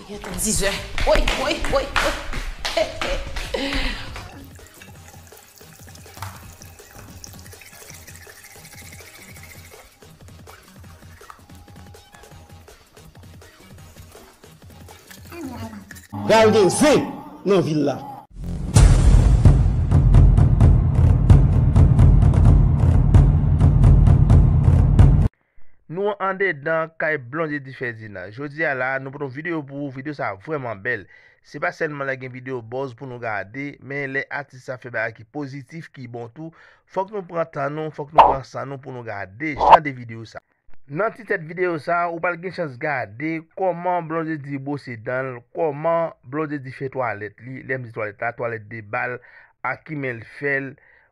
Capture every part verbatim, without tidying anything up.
Gentan dizè. Woy, woy, woy, woy. Pral gen zen nan vil la. Nou andedan kay Blondedy Ferdinand. Jodi a la, nou pote yon videyo pou ou. Videyo sa vrèman bèl. Se pa sèlman lè gen videyo buzz pou nou gade, men lè atis sa fè bagay ki pozitif, ki bon tou, fòk nou pran tan nou, fòk nou pran san nou pou nou gade jan de videyo sa. Nan ti tèt videyo sa, ou pral gen chans gade kòman Blondedy bwose dan l, kòman Blondedy fè twalèt li, lè m di twalèt la, twalèt de bal, a ki men l fè l,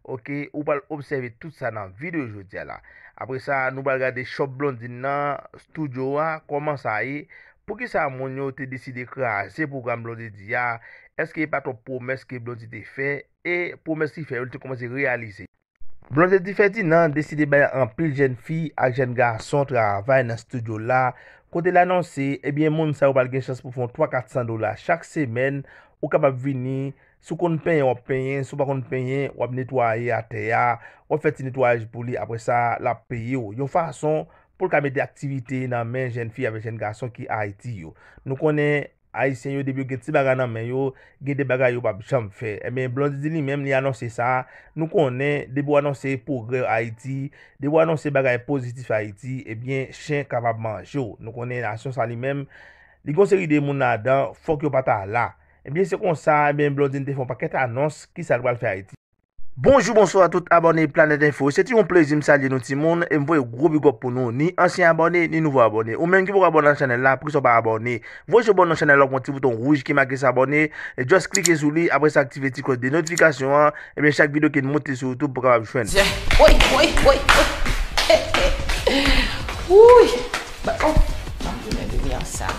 oke, ou pral obsève tout sa nan videyo jodi a la. Apre sa, nou pral gade shop Blondedy nan, studio a, kòman sa ye, poukisa moun yo te deside kraze pwogram Blondedy a, èske e pa twòp pwomès ke Blondedy te fè, e pwomès li fè yo, li te kòmanse reyalize. Blondedy Ferdinand deside bay anpil jèn fi ak jèn gason travay nan studio la, kote l anonse, ebyen, moun sa yo pral gen chans pou fè yon twa kat san dola chak semèn, ou kapab vini, si w konn penyen, w ap penyen, si w pa konn penyen, w ap netwaye atè a, w ap fè ti netwayaj pou li, apre sa, l ap peye w. Yon fason pou l ka mete aktivite nan men jèn fi avèk jèn gason ki Ayiti yo. Nou konnen, Ayisyen yo, depi yo gen ti bagay nan men yo, gen de bagay yo p ap janm fè. Ebyen, Blondedy li menm, li anonse sa. Nou konnen, depi w anonse pwogrè Ayiti, depi w anonse bagay pozitif Ayiti, ebyen, chen kapab manje w. Nou konnen nasyon sa li menm, li gen yon seri de moun ladan, fòk yo pa ta la. Ebyen, se konsa, ebyen, Blondedy te fè yon pakèt anons, kisa l pral fè Ayiti. Bonjou, bonswa tout abòne Planet Info. Se ti yon plezi m salye nou timoun, e m voye gwo big up pou nou, ni ansyen abòne, ni nouvo abòne. Ou menm ki poko abòne nan chanèl la, poukisa w pa abòne? Voye je w bò nan chanèl la, w ap wè yon ti bouton wouj ki make s'abonner, e just klike sou li, apre sa aktive ti klòch de notifikasyon an, ebyen chak videyo ke n monte sou YouTube pou w kapab jwenn. Woy, woy, woy, woy. Wouy. Ba, oh, ban m tounen limyè sa.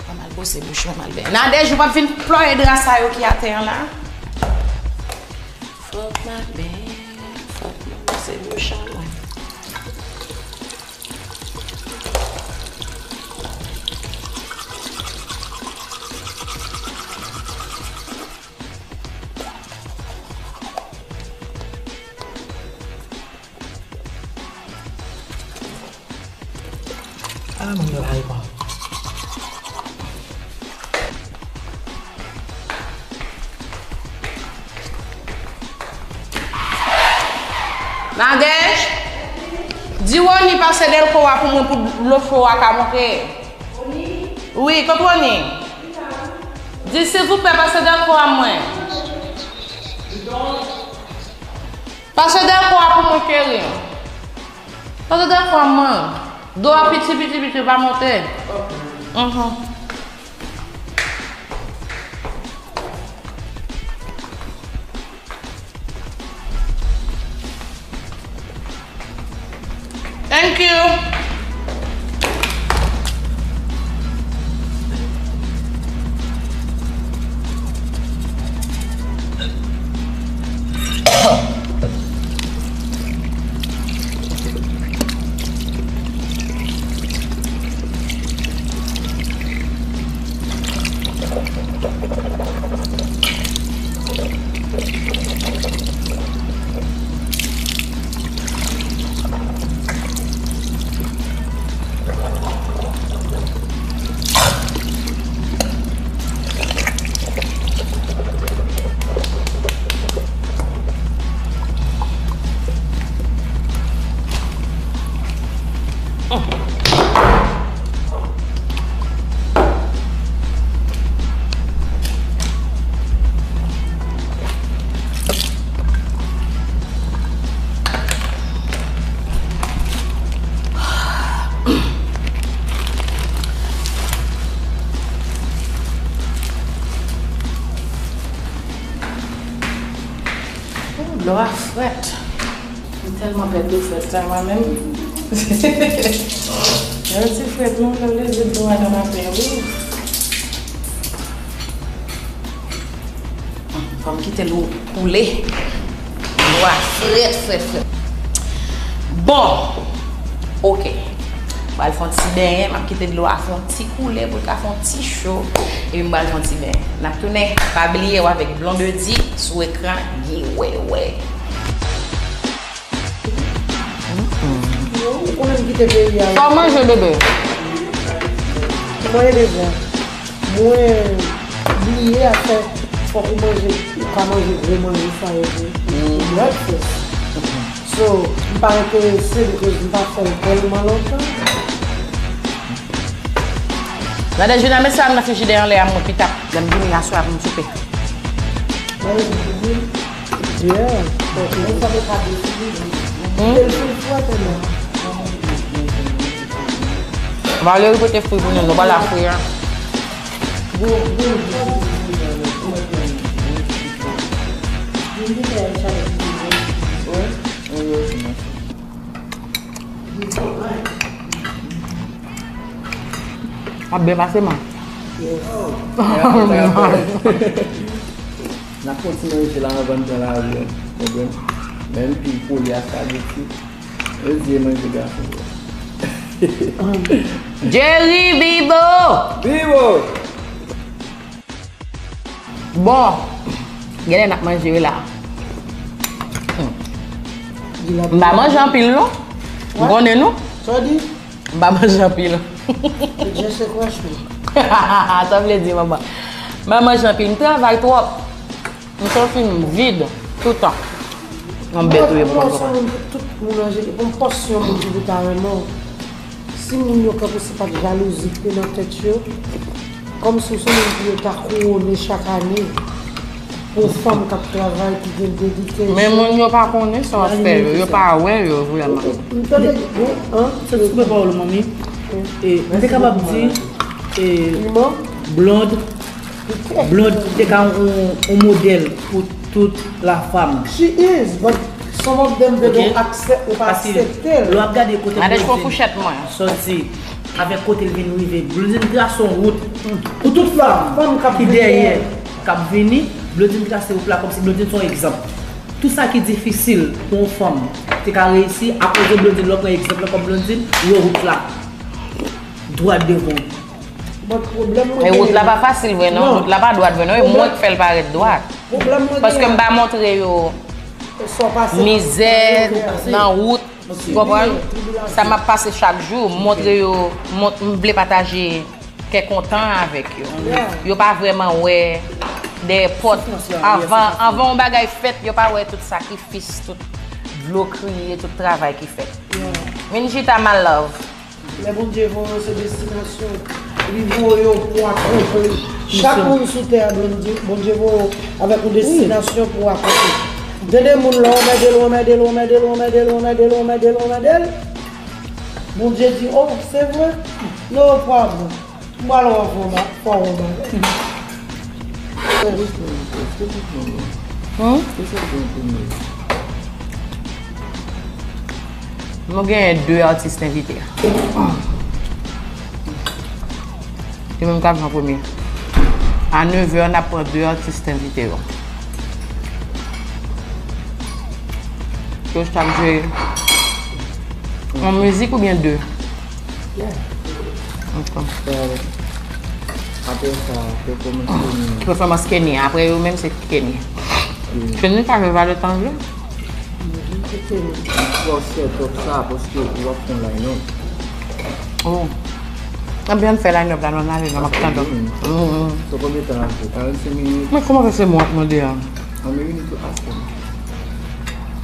Ban m al bwose bouch mwen, m al benyen. Nadège, ou p ap vin plore dra sa yo ki atè an la? Fòk m al benyen, fòk m al bwose bouch an mwen. Ah, moun yo la reponn. Nadège, di Rony pase dèlko a pou mwen pou dlo cho a ka monte. Wi, kot Rony? Di silvouplè pase dèlko a mwen. Pase dèlko a pou mwen, cheri. Pase dèlko a mwen. Dlo a piti, piti, piti, pa monte. Mhm. Thank you. Oh, dlo a frèt. M tèlman pè dlo frèt sa mwen menm. Lè ti frèt, non, lè leve dlo a nan maten, wi. Fò m kite l koule. Dlo a frèt, frèt, frèt. Bon, oke. M Pral fè yon ti benyen, m ap kite dlo a fè yon ti koule pou l ka fè yon ti cho, epi m pral fè yon ti benyen. N ap tounen, pa bliye w avèk Blondedy sou ekran, Guy Wewe. Ou konnen m kite peyi a. Sa w manje, bebe? Mwen deja. Mwen bliye afè fòk ou manje, ou ka manje gwo manje sa yo tou. Breakfast. So, m pa enterese because m pa fè l tèlman lontan. Gade, Juna, met sa nan frijidè anlè a mwen pita, lè m vini aswè a pou m soupe. Yeah. Valery pote fri pou nou, nou pa la fri an. Ap byen pase, man. N ap kontinye rete la anvan n pran lavyon. Konprann? Menm pi kole a spaghetti. Yo di e manje gason. Jerry Bibo! Bibo! Bon, genlè n ap manje wi la. M pa manje anpil non. M konnen nou. Sa w di? M pa manje anpil. Just a question. Sa vle di, manman. M pa manje anpil, m travay twòp. M santi m vid toutan. Yon bèt ou ye pou mwen. Tout moun anje, bon, pòs yon moun ki pou ta renmen w. Si moun yo kanpe se pa t jalouzi ki te nan tèt yo, kòmsi w se moun pou yo ta kouwone chak ane. Pou fanm k ap travay, ki gen dedikasyon. Men moun yo pa konnen sa w ap fè yo, yo pa wè yo vrèman. M tande, bon, an? Se ti koupe pawòl ou, manmi. E, m te kapab di, e, Blonde, Blonde te ka yon, yon modèl pou tout la femme. She is, but some of them, they don't accept, ou pa aksepte l. Lè w ap gade kote Blondine soti, avèk kote l vin rive. Blondine trase yon wout pou tout fanm ki dèyè, k ap vini. Blondine trase wout la kòmsi Blondine se yon egzanp. Tout sa ki difisil pou yon fanm te ka reyisi, akoz de Blondine, lè w pran egzanp lan kòm Blondine, ou wè wout la dwat devan w. E wout la pa fasil vre non, wout la pa dwat vre non, e mwen k fè l parèt dwat. Paske m pa montre yo mizè nan wout. Ou konprann? Sa m ap pase chak jou, m montre yo, m vle pataje kè kontan avèk yo. Yo pa vrèman wè dèyè pòt. Anvan, anvan yon bagay fèt, yo pa wè tout sakrifis, tout dlo kriye, tout travay ki fèt. Vin chita, my love. Lè Bondye voye w se destinasyon, li voye w pou akonpli. Chak moun sou tè a, Bondye, Bondye voye w avèk yon destinasyon pou akonpli. Tande moun, lè w anmède l, w anmède l, w anmède l, w anmède l, w anmède l, w anmède l, w anmède l. Bondye di, oh, se vre? No problem. M pral wè fò w ba, fò w ba. Hmm? Nou genyen de atis envite. Li menm k ap jwe an premye. A nevè, n ap pran de atis envite yo. Yo t ap jwe yon mizik oubyen de? Ok. Apre sa, pèfòmans Kenny. Pèfòmans Kenny. Apre yo menm se Kenny. Kenny ka jwe Valetan vle. Fò w set up sa, paske w ap fè yon line-up. Oh. Anben, ann fè line-up la, nou ann ale, non, m ap tann. So, konbyen tan l ap fè? Karannsenk minit? Men kòman fè se mwen w ap mande a? Anben, vini tou, ask him.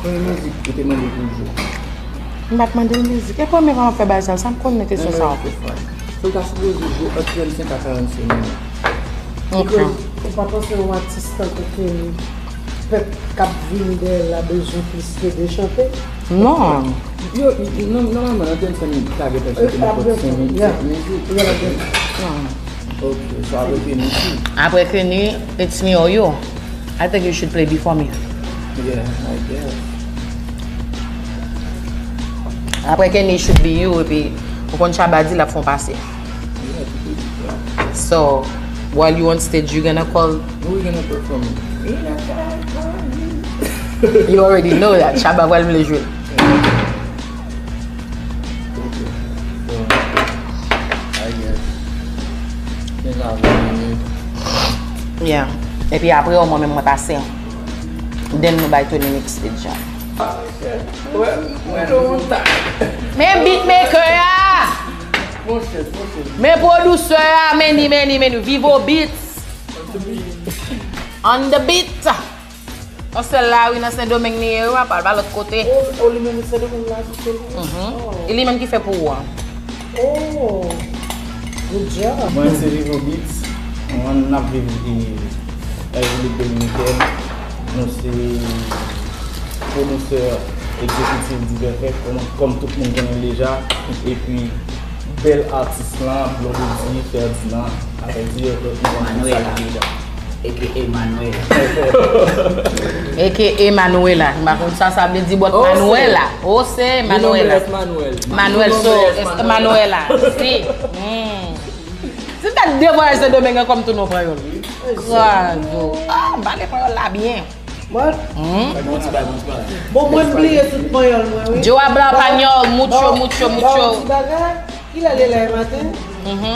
Konbyen mizik ou te mande pou l jwe? M pa t mande l mizik. E premye fwa m ap fè bagay sa, sa m konn nan kesyon sa. So, l ta sipoze jwe ant trannsenk a karannsenk minit. Ok. Ou pa panse yon atis tankou Kenny, pèp k ap vini dèyè l la bezwen plis ke de chante? Non. Yo, non, nòmalman, nan trannsenk minit, li ta gentan chante nenpòt senk minit, sèt mizik. Non. Ok, so apre Kenny ki? Apre Kenny, it's me or you. I think you should play before me. Yeah, I guess. Apre Kenny, it should be you, epi ou konn Shabba di l ap fè yon pase. Yeah, tout de suite, yeah. So, while you on stage, you gonna call. Who we gonna perform? You already know that. Shabba pral vle jwe. Ok. So, Yeah. Epi apre, mwen menm mwen pase. Then nou bay Tony Mix Edjan. Men beatmaker a! Men pwodisè a, men ni, men ni, men ni. Vivo Beats. On the beat. Yon sèl la, wi, nan Sendomeng li ye, wi, apa, l pa lòt kote. O, o, li menm Sendomeng la, ki fè pou ou? Mhm. E li menm ki fè pou ou an. Oh, good job. Mwen se Vivo Beats. Mwen n ap viv, e, Repiblik Dominikèn. Nou se pwodisè egzekitif Divèfèk, kòm, kòm tout moun konnen l deja. Epi, bèl atis lan, Blondedy Ferdinand, avèk direktè nou an Manuela. Eke Emanuela. Eke Emanuela. M pa konn sa sa vle di, but Manuela. Oh, se Manuela. Manuel. Manuel, so, Manuela. Si. Hmm. Si m ta de vwayaj Sendomeng ankò, m tounen pran yon. Krazo. Ah, m pale panyòl la byen. Mwen? Hmm? Bon, mwen bliye tout panyòl mwen, wi. Yo hablo español mucho, mucho, mucho. Ba w ti bagay, kilè l ye la e maten? Mhm.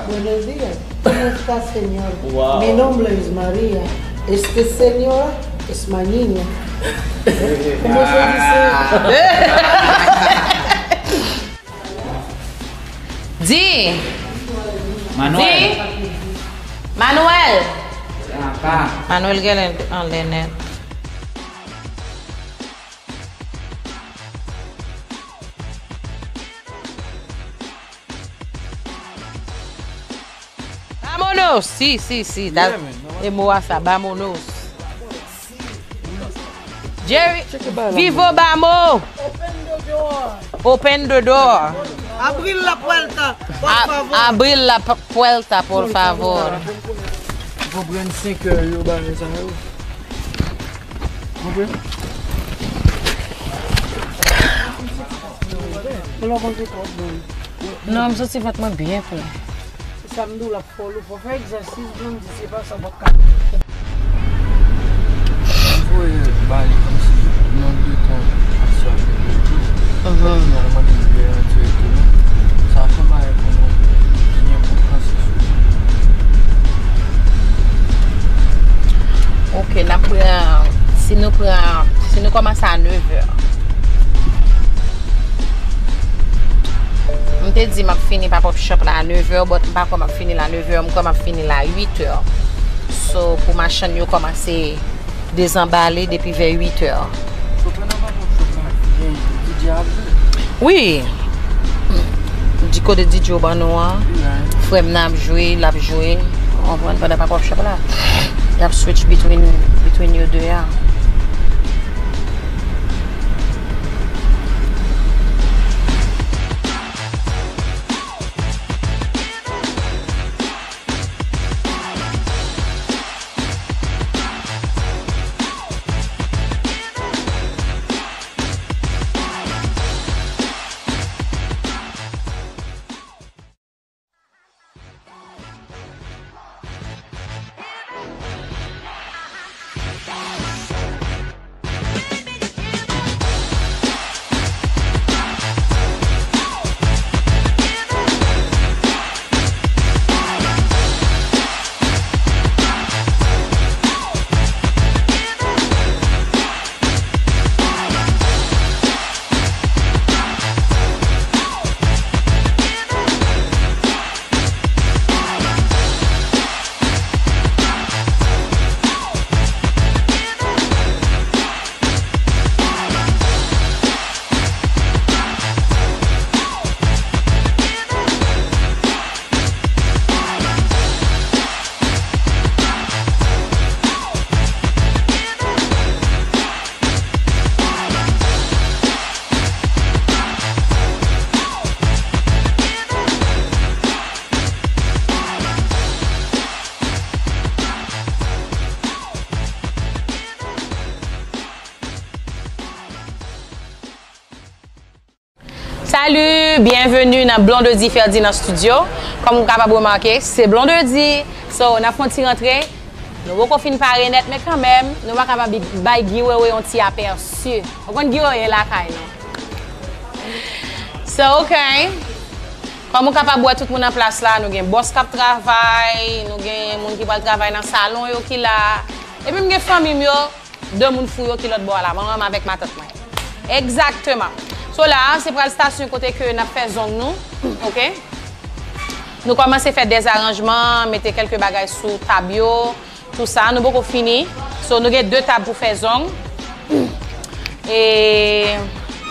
Buenos días. ¿Cómo está, señor? Wow. Mi nombre es María. Este señor es ma niña. ¿Cómo se dice? Di. Manuel. Di. Manuel. Ven acá. Manuel genlè anlè nèt. Vámonos! Si, si, si. E mo a sa, vámonos. Jerry, vivo vamos! Open the door. Abrir la puerta, por favor. Abrir la puerta, por favor. Konprann senkè yo bagay sa yo. Konprann? Non, m santi vant mwen byen plen. Se sa m di w la. Fò w, fò w fè egzèsis, Blondedy, se pa sa w p ap ka fè. M voye ba li kòmsi yon de tan aksyon ak Blondedy. Mhm. Finalman, li vle rantre tou. Sa fè bagay pou nou byen pou panse sou li. Ok, n ap pran, si nou pran, si nou kòmanse a nevè. M te di m ap fini pa pop shop la a nevè, but m pa kwè m ap fini l a nevè, m kwè m ap fini l a uitè. So, pou machann yo kòmanse dezanbale depi vè uitè. So, pandan pa pop shop la, gen D J ap jwe? Wi. Di kote D J yo ban nou an, frè m nan ap jwe, l ap jwe. Ou konprann? Pandan pa pop shop la, y ap switch between, between yo de a. Salut, byenveni nan Blondedy Ferdinand Studio. Kòm ou kapab remake, se Blondedy. So, n ap fè yon ti rantre. Nou poko fin pare nèt, men kanmenm, nou pa kapab bi-, bay Guy Wewe yon ti apèsi. Ou konn Guy Wewe lakay nou. So, ok. Kòm ou kapab wè, tout moun an plas la, nou gen bòs k ap travay, nou gen moun ki pral travay nan salon yo ki la. Epi m gen fanmi m yo, de moun fou yo ki lòt bò a la, manman m avèk matant mwen. Egzakteman. So la, se pral stasyon kote ke n ap fè zong nou, oke? Nou kòmanse fè dezaranjman, mete kèlke bagay sou tab yo, tou sa. Nou poko fini. So, nou gen de tab pou fè zong. E,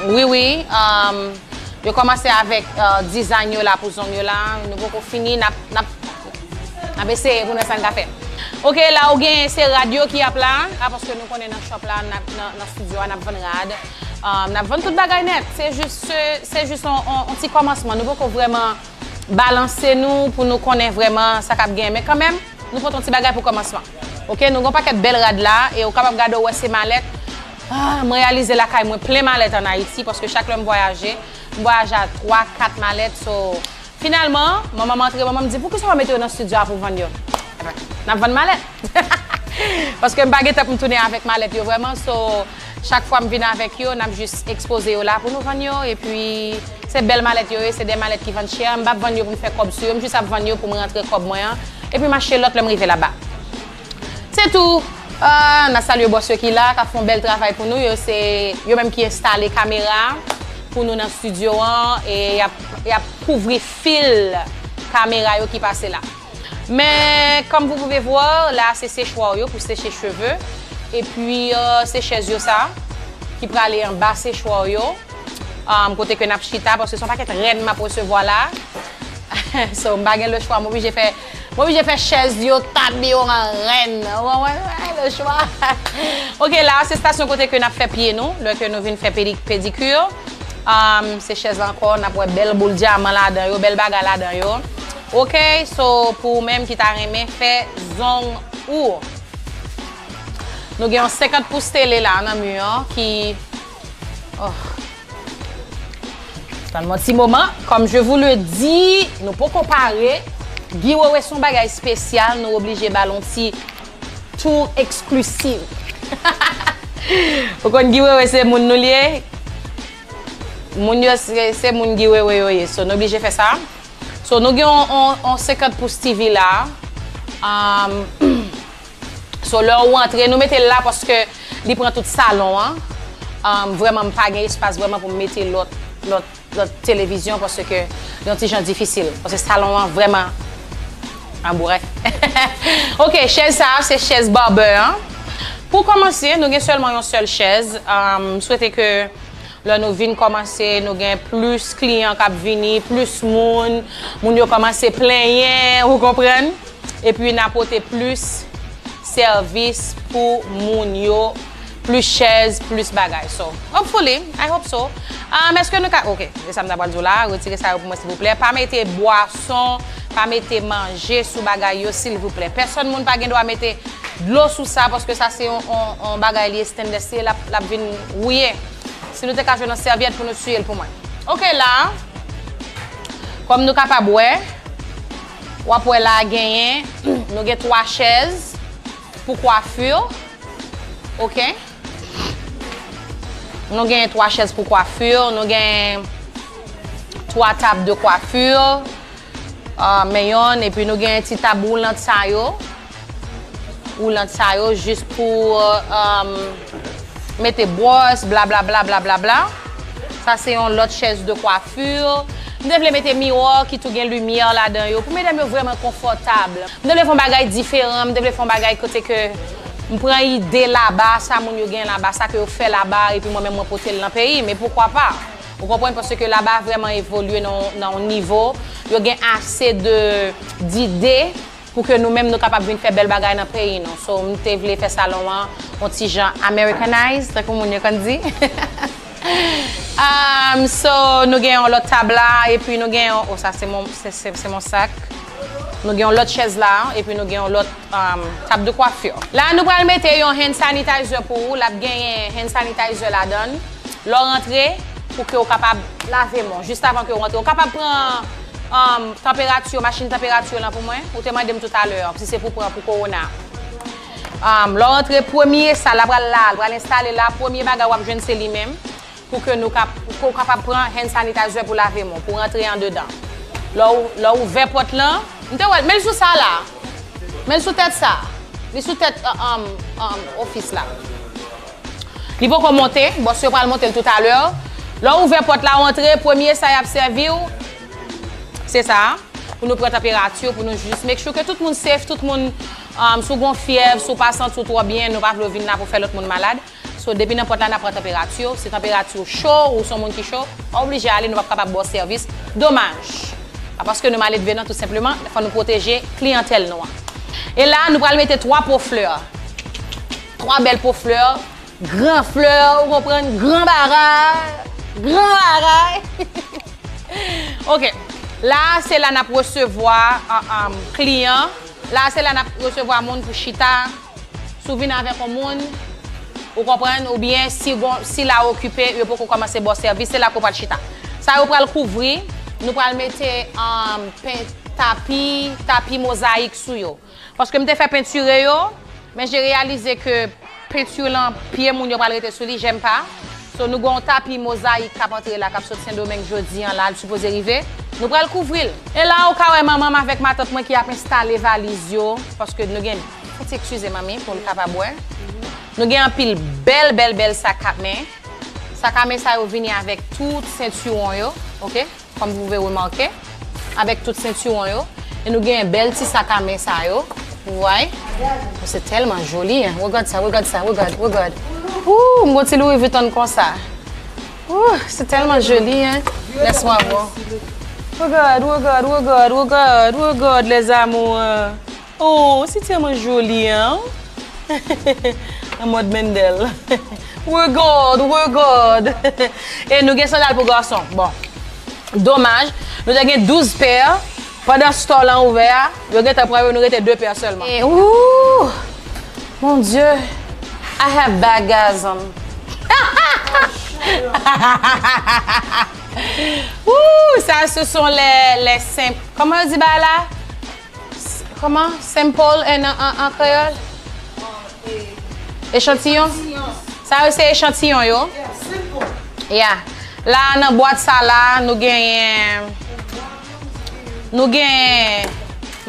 wi, wi, um, yo kòmanse avèk, uh, dizayn yo la pou zong yo la. Nou poko fini, n ap, n ap, n ap eseye pou n wè sa n ka fè. Oke, la ou gen se rad yo ki ap la, a, paske nou konnen nan shop la, n ap, nan, nan studio a, n ap vann rad. Um, n ap vann tout bagay nèt. Se jis, se, se jis on, on, on ti kòmansman. Nou poko vrèman balanse nou pou nou konnen vrèman sa k ap gen. Men kanmenm, nou pote yon ti bagay pou kòmansman. Oke, nou gen yon pakèt bèl rad la, e ou kapab gade, ou wè se malèt. Ah, mwen reyalize lakay mwen plen malèt ann Ayiti, paske chak lè m vwayaje, m vwayaje a twa, kat malèt, so, finalman, manman m antre, manman m di, "Poukisa w pa mete yo nan studio a pou vann yo?" Ebyen, n ap vann malèt. Paske m pa gen tan pou m tounen avèk malèt yo vrèman, so, chak fwa m vin avèk yo, n ap jis ekspoze yo la pou nou vann yo, epi se bèl malèt yo ye, se de malèt ki vann chè, m p ap vann yo pou m fè kòb sou yo, m jis ap vann yo pou m rantre kòb mwen an, epi m achte lòt lè m rive laba. Se tou. Ah, n ap salye bòs yo ki la, k ap fè yon bèl travay pou nou. Yo se yo menm ki enstale kamera pou nou nan estidyo an, e y ap, y ap kouvri fil kamera yo ki pase la. Men, comme vous pouvez voir, la se sechwa yo pou seche cheve. Epi, euh, se chèz yo sa, ki prale anba sechwa yo. Um, kote ke n ap chita, paske se yon pakèt rèn m ap resevwa la. So, m pa gen lechwa, m oblije fè, m oblije fè chèz yo, tab yo an rèn. Ou konprann? M pa gen lechwa. Oke, la, se stasyon kote ke n ap fè pye nou, lè ke nou vin fè pedi-, pedikir. Um, se chèz la ankò, n ap wè bèl boul dyaman ladan yo, bèl bagay ladan yo. Oke, so, pou ou menm ki ta renmen fè zong ou, nou gen yon senkant pous tele la nan mi an ki, oh. Tann mwen ti moman. Comme je vous le dis, nou poko pare. Guy Wewe se yon bagay espesyal, nou oblije ba l yon ti tour exclusive. Ou konn Guy Wewe se moun nou l ye. Moun yo se, se moun Guy Wewe yo ye. So, nou oblije fè sa. So, nou gen yon, yon, yon senkant pous T V la. Um, So, lè ou antre, nou mete l la paske li pran tout salon an. Um, vrèman, m pa gen espas vrèman pou m mete lòt, lòt, lòt televizyon paske li yon ti jan difisil. Paske salon an vrèman anboure. Oke, chèz sa a, se chèz barber an. Pou kòmanse, nou gen sèlman yon sèl chèz. Um, m swete ke lè nou vin kòmanse, nou gen plis kliyan k ap vini, plis moun, moun yo kòmanse plenyen, ou konprann? Epi n a pote plis sèvis pou moun yo, plis chèz, plis bagay. So, hopefully, I hope so. Um, èske nou ka, oke, se sa m ta pral di w la, retire sa yo pou mwen, silvouplè. Pa mete bwason, pa mete manje sou bagay yo, silvouplè. Pèsòn moun pa gen dwa mete dlo sou sa, paske sa se yon, yon, yon bagay li ye, stainless li ye, l ap, l ap vin wouye. Si nou te ka jwenn yon sèvyèt pou nou siye l pou mwen. Oke, la, kòm nou kapab wè, w ap wè la genyen, nou gen twa chèz pou kwafi, oke? Nou gen twa chèz pou kwafi, nou gen twa tab de kwafi, ah, men yonn, epi nou gen ti tab woulant sa yo. Woulant sa yo, jis pou, um, mete bwòs, blablabla, blablabla. Sa se yon lòt chèz de kwafi. M te vle mete miwa ki tou gen limyè ladan yo, pou medam yo vrèman konfòtab. M te vle fè yon bagay diferan, m te vle fè yon bagay kote ke m pran ide laba, sa moun yo gen laba, sa ke yo fè laba, epi mwen menm mwen pote l nan peyi m, e poukwa pa? Ou konprann, paske laba vrèman evolye nan, nan yon nivo, yo gen ase de, dide pou ke nou menm nou kapab vin fè bèl bagay nan peyi nou. So, m te vle fè salon an yon ti jan Americanized, tankou moun yo konn di. Um, so, nou gen yon lòt tab la, epi nou gen yon, oh, sa se mon, se, se, se mon sak. Nou gen yon lòt chèz la, epi nou gen yon lòt, um, tab de kwafi. La, nou pral mete yon hand sanitizer pou ou. L ap genyen hand sanitizer ladan l. Lè w rantre, pou ke w kapab lave men w, jis avan ke w rantre. Ou kapab pran, um, tanperati, machin tanperati lan pou mwen? Ou te mande m toutalè, si se pou pran pou kowona. Um, lè w rantre, premye sa, l ap pral la, l pral enstale la, premye bagay w ap jwenn se li menm, pou ke nou kap-, pou w kapab pran hand sanitizer pou lave men w, pou rantre andedan. Lè w, lè w ouvè pòt lan, m te wè l, men l sou sa la. Men l sou tèt sa. Li sou tèt, um, um, ofis la. Li poko monte, bòs yo pral monte l toutalè. Lè w ouvè pòt la, w antre, premye sa y ap sèvi w, se sa. Pou nou pran tanperati w, pou nou jis make sure ke tout moun safe, tout moun, um, si w gon fyèv, si w pa santi w twò byen, nou pa vle w vin la pou fè lòt moun malad. So, depi nan pòt la, n ap pran tanperati w. Si tanperati w cho, ou se yon moun ki cho, w oblije ale, nou p ap kapab ba w sèvis. Domaj. A, paske nou maledve nan, tou senpleman, fò nou pwoteje kliyantèl nou an. E la, nou pral mete twa po flè. Twa bèl po flè. Gran flè, ou konprann? Gran bagay. Gran bagay. Ok. La, se la n ap resevwa, a, a, kliyan. La, se la n ap resevwa moun pou chita. Si w vin avèk yon moun, ou konprann, oubyen si gon, si la okipe, yo poko kòmanse ba w sèvis, se la ke w pral chita. Sa yo pral kouvri, nou pral mete, um, pen, tapi, tapi mozayik sou yo. Paske m te fè pentire yo, men je reyalize ke penti lan, pye moun yo pral rete sou li, j'aime pas. So, nou gen yon tapi mozayik k ap antre la, k ap sot Sendomeng jodi an la, l sipoze rive. Nou pral kouvri l. E la, ou ka wè manman m avèk matant mwen ki ap enstale valiz yo, paske nou gen, fò ti eskize manmi, pou l kapab wè. Nou gen anpil bèl, bèl, bèl sak a men. Sak a men sa yo vini avèk tout sentiwon yo, ok? Kòm vous pouvez remarquer, avèk tout sentiwon yo. E nou gen bèl ti sak a men sa yo. Ou wè? Se tèlman joli, hein. Regard sa, regard sa, regard, regard. Ooh, m gon ti Louis Vuitton konsa. Ooh, se tèlman joli, hein. Laisse-moi voir. Regard, regard, regard, regard, regard, les amours. Oh, c'est tellement joli, hein? An mòd Mendel. Regard, regard. E nou gen sandal pou gason. Bon. Domaj. Nou te gen douz pè. Pandan store lan ouvè a, yo gentan pran yo, nou rete de pè sèlman. E, ooh! Mon Dieu. I have bagasm. Ooh, ça, ce sont les, les simples. Comment on dit, bah, là? Kòman? Simple en, an, an kreyòl? Echantiyon? Sa yo se echantiyon yo? Yeah. La, nan bwat sa la, nou genyen, nou genyen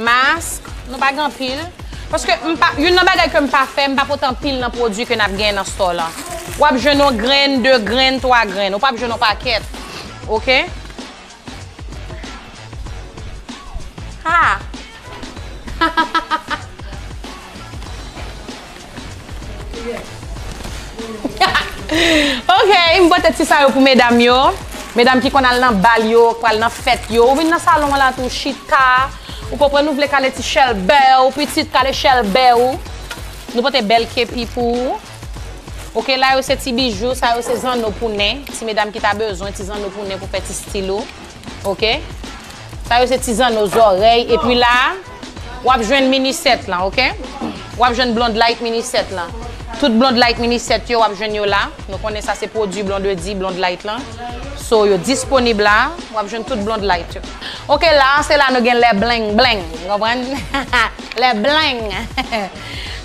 mask, nou pa gen anpil. Paske m pa, youn nan bagay ke m pa fè, m pa pote anpil nan pwodui ke n ap genyen nan store lan. W ap jwenn yon grenn, de grenn, twa grenn. Ou p ap jwenn yon pakèt. Ok? Ha! Ok, m pote ti sa yo pou medam yo. Medam ki konn al nan bal yo, k pral nan fèt yo. Ou vin nan salon an la tou chita. Ou konprann, ou vle kale ti chèlbè w, pitit kale chèlbè w. Nou pote bèl kepi pou ou. Ok, la yo se ti bijou, sa yo se zanno pou nen. Ti medam ki ta bezwen ti zanno pou nen pou fè ti stil ou. Ok? Sa yo se ti zanno zòrèy. Epi la, w ap jwenn mini sèt lan, ok? W ap jwenn Blonde Light mini sèt lan. Tout Blonde Light mini sèt yo, w ap jwenn yo la. Nou konnen sa se pwodui Blondedy, Blonde Light lan. So, yo disponib la. W ap jwenn tout Blonde Light yo. Ok, la, se la nou gen lè bling bling. Ou konprann? Lè bling.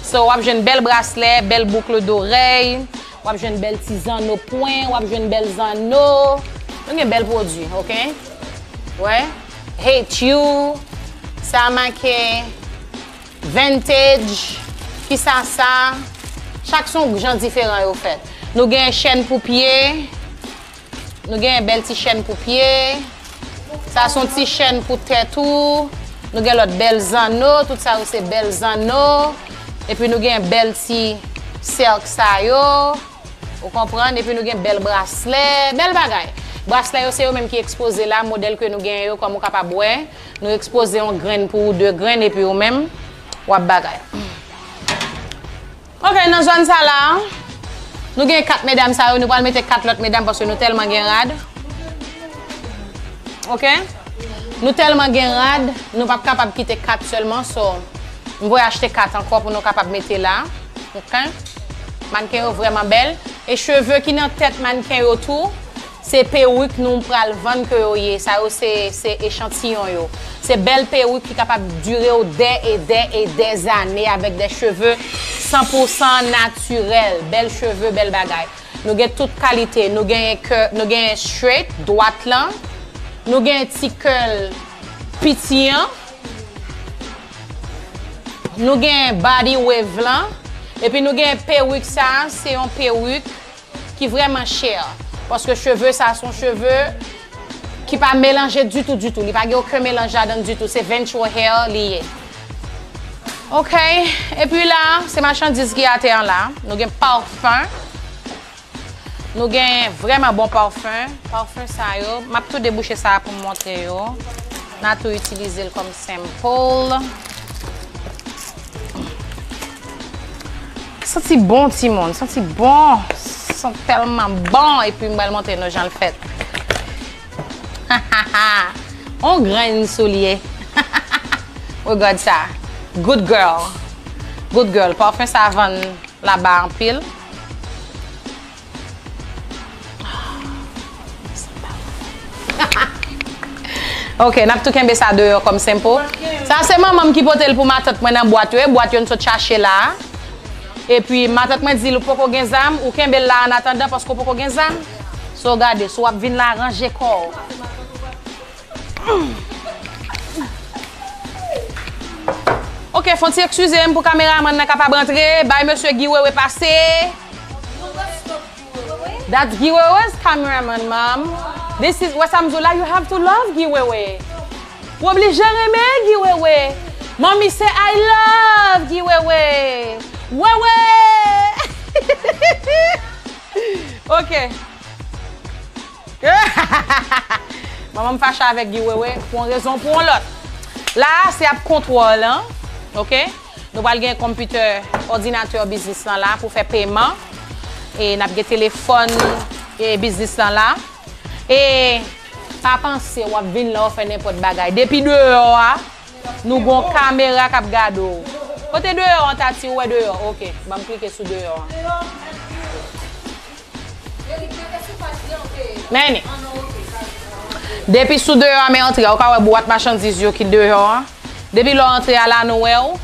So, w ap jwenn bèl braslè, bèl boukl dorèy. W ap jwenn bèl ti zanno pwen, w ap jwenn bèl zanno. Nou gen bèl pwodui, ok? Wè. Hate you. Sa make vintage. Kisa sa? Chak se yon jan diferan yo fèt. Nou gen chèn pou pye. Nou gen bèl ti chèn pou pye. Sa se yon ti chèn pou tèt ou. Nou gen lòt bèl zanno. Tout sa yo se bèl zanno. Epi nou gen bèl ti sèk sa yo. Ou konprann? Epi nou gen bèl braslè. Bèl bagay. Braslè yo se yo menm ki ekspoze la. Modèl ke nou genyen yo, kòm ou kapab wè. Nou ekspoze yon grenn pou ou, de grenn, epi ou menm, w ap bagay. Ok, nan zòn sa la, nou gen kat medam sa yo, nou pral mete kat lòt medam paske nou tèlman gen rad. Ok? Nou tèlman gen rad, nou p ap kapab kite kat sèlman, so, m voye achte kat ankò pou nou kapab mete la. Ok? Mannken yo vrèman bèl. E cheve ki nan tèt mannken yo tou, se perik nou pral vann ke yo ye. Sa yo se, se echantiyon yo. Se bèl perik ki kapab dire w dè e dè e dè zane avèk de cheve san pou san natirèl. Bèl cheve, bèl bagay. Nou gen tout kalite. Nou genyen kè, nou genyen straight, dwat lan. Nou genyen ti curl piti an. Nou gen body wave lan. Epi nou gen perik sa, se yon perik ki vrèman chè. Paske cheve sa se yon cheve ki pa melanje ditou, ditou. Li pa gen okenn melanj ladan ditou. Se natural hair li ye. Ok. Epi la, se machandiz ki atè an la. Nou gen pafen. Nou gen vrèman bon pafen. Pafen sa yo, m ap tou debouche sa pou m montre yo. N a tou itilize l kòm sample. Santi bon, timoun. Santi bon. Santi tèlman bon. Epi m pral montre nou jan l fèt. On grenn soulye. Regard sa. Good girl. Good girl. Pafen sa vann laba anpil. Ok, n ap tou kenbe sa deyò kòm sample. Sa se manman m ki pote l pou matant mwen nan bwat yo. E bwat yo n sot chache la. Epi matant mwen di l ou poko gen zam, ou kenbe l la an atandan paske w poko gen zam. So gade, si w ap vin la, ranje kò w. Ok, fon ti eskize m pou kameramann nan kapab antre. Bay mesye Guy Wewe pase. That's Guy Wewe's cameraman, mom. This is, wè sa m di w la, you have to love Guy Wewe. W oblije renmen Guy Wewe. Mommy say I love Guy Wewe. Wewe. Ok. Manman m fache avèk Guy Wewe pou yon rezon ou pou yon lòt. La a, se ap kontwòl an, ok? Nou pral gen konpitè, òdinatè biznis lan la pou fè peman. E n ap gen telefòn e biznis lan la. E pa panse w ap vin la w fè nenpòt bagay. Depi deyò a, nou gon kamera k ap gade w. Kote deyò an, Tati? Ou wè deyò? Ok, ban m klike sou deyò an. Men ni. Depi sou deyò a, men antre a, ou ka wè bwat machandiz yo ki deyò an. Depi lè w antre a la, nou wè w.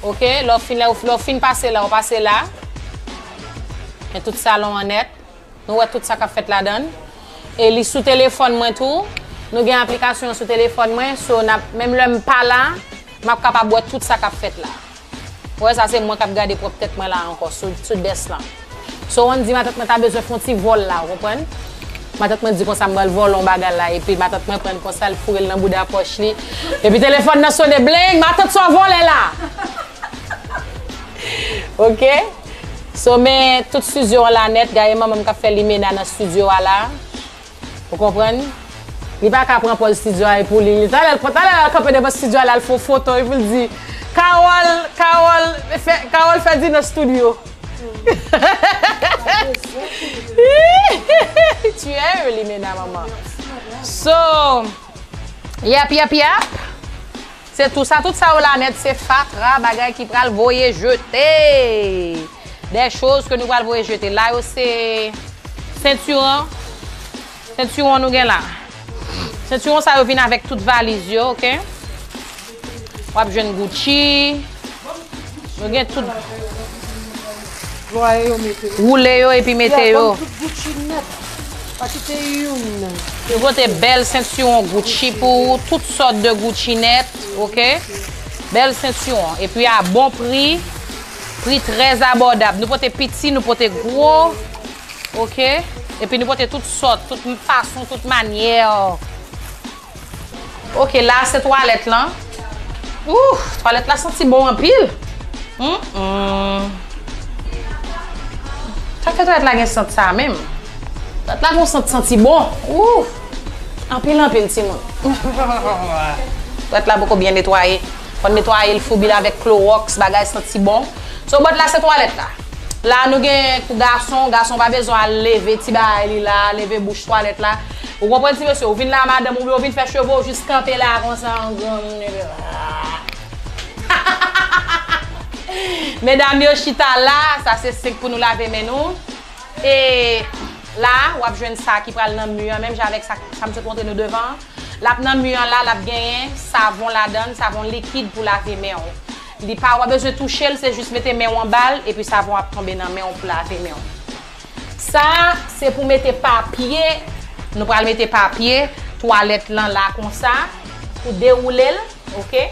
Ok, lè w fin, lè w, lè w fin pase la, ou pase la. Men tout salon an nèt. Nou wè tout sa k ap fèt ladan l. E li sou telefòn mwen tou. Nou gen aplikasyon an sou telefòn mwen. So, n ap, menm lè m pa la, m ap kapab wè tout sa k ap fèt la. Ou wè sa, se mwen k ap gade pwòp tèt mwen la ankò, sou, sou desk lan. So, w konn di matant mwen ta bezwen fè yon ti vòl la, ou konprann? Matant mwen di konsa m pral vòlè yon bagay la, epi matant mwen pran l konsa, l foure l nan bouda pòch li. Epi telefòn nan sonnen, bling, matant sa w vòlè la! Ok? So, men tout estidyo an la nèt, gade manman m k ap fè limena nan estidyo a la. Ou konprann? Li pa ka pran pòz estidyo a e pou li. Li talè, talè l kanpe devan estidyo a la, l fè yon foto, epi l di, Carole, Carole, fè, Carole fè di nan estidyo. Tu es limena, manman. So, yap, yap, yap. Se tou sa, tout sa yo la nèt, se fatra, bagay ki pral voye jete. Des choses que nou pral voye jete. La yo se sentiwon. Sentiwon nou gen la. Sentiwon sa yo vin avèk tout valiz yo, ok? W ap jwenn Gucci. Nou gen tout. Vwaye yo mete yo. Woule yo epi mete yo. Tout Gucci nèt. Pa kite youn. Nou pote bèl sentiwon Gucci pou ou, tout sòt de Gucci nèt, ok? Bèl sentiwon. Epi a bon pri, pri trè abòdab. Nou pote piti, nou pote gwo, ok? Epi nou pote tout sòt, tout fason, tout manyè. Ok, la se twalèt lan. Ouh, twalèt la santi bon anpil. Mm, mm. Sa k fè twalèt la gen sant sa menm? Twalèt la gon sant santi bon. Ouh. Anpil, anpil, timoun. Twalèt la poko byen netwaye. Fò n netwaye l, foubi l avèk klowòks, bagay santi bon. So, bòt la se twalèt la. La nou gen pou gason, gason pa bezwen al leve ti bagay li la, leve bouch twalèt la. Ou konprann ti mesye, ou vin la madanm oubyen ou vin fè cheve w jis kanpe la konsa an granmoun. Medam yo chita la, sa se senk pou nou lave men nou. E la, w ap jwenn sa ki pral nan mi an, menm jan avèk sa, sa m sot montre nou devan an. L ap nan mi an la, l ap genyen savon ladan l, savon likid pou lave men w. Li pa, w pa bezwen touche l, se jis mete men w anba l, epi savon ap tonbe nan men w pou lave men w. Sa, se pou mete papye, nou pral mete papye twalèt lan la konsa. pou dewoule l, oke?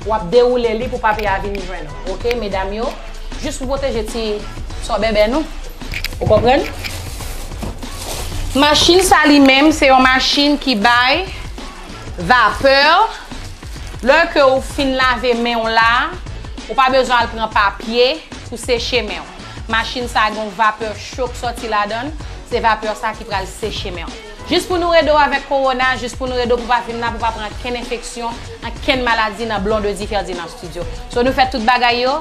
W ap dewoule li pou papye a vin jwenn ou, oke, medam yo? Jis pou pwoteje ti sò bèbè nou. Ou konprann? Machin sa li menm, se yon machin ki bay vapè. Lè ke ou fin lave men w la, ou pa bezwen al pran papye pou seche men w. Machin sa gen yon vapè cho k sòti ladan l, se vapè sa ki pral seche men w. Jis pou nou ede w avèk kowona, jis pou nou ede w pou pa vin la, pou pa pran kenn enfeksyon, ankenn maladi nan Blondedy Ferdinand Studio. So nou fè tout bagay yo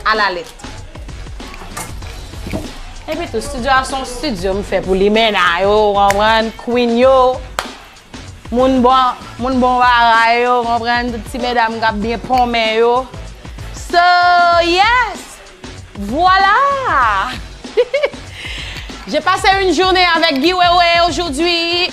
alalèt. Epi tou, studio a se yon studio m fè pou limena yo, ou konprann, queen yo, moun bon, moun bon bagay yo, ou konprann, tout ti medam k ap byen ponmen yo. So, yes! Voilà! J'ai passé une journée avec Guy Wewe aujourd'hui.